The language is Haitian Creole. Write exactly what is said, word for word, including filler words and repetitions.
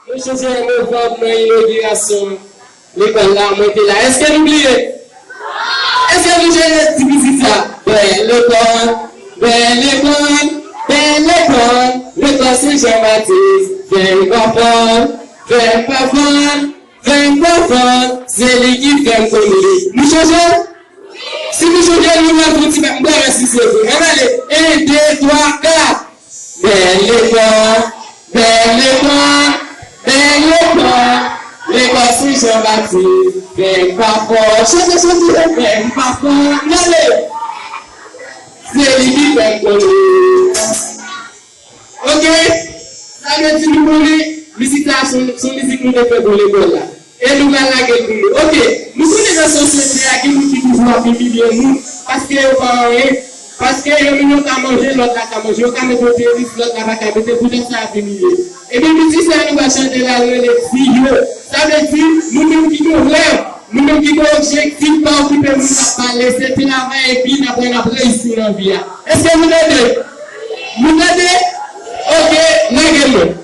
Nou chonje an novanm nan inogirasyon lekòl la, mwen te la. Èske nou bliye? Èske nou chonje ti pitit sa? Bèl lekòl, bèl lekòl, bèl lekòl, lekòl Sen Jan Batis, fè m pa fòl, fè m pa fòl, fè m pa fòl, se li ki fè m konnen li. Nou chonje? Si nou chonje, nou pral fè yon ti pa, m pral wè si se vre. Ann ale. En, de, twa, kat. Bèl lekòl, bèl lekòl, bèl lekòl, lekòl Sen Jan Batis, fè m pa fòl. Chante, chante, fè m pa fòl. Ann ale. Se li ki fè m konnen. Ok? Sa vle di nou konnen mizik sa a se yon, se yon mizik nou te fè pou lekòl la. E nou pral lage l pou nou. Ok. Nou konnen nan sosyete a, gen moun ki toujou ap imilye moun paske yo pa anyen. Paske yo menm yo ka manje, lòt la ka manje. Yo ka mete yon peris, lòt la pa ka mete. Poutèt sa y ap imilye. Ebyen, mizik sa a nou pral chante la, l rele Di Yo. Sa vle di, nou menm ki gen rèv, nou menm ki gen objektif, pa okipe moun k ap pale, se travay epi n ap wè n ap reyisi nan vi a. Èske nou tande? Nou tande? Ok, lage men.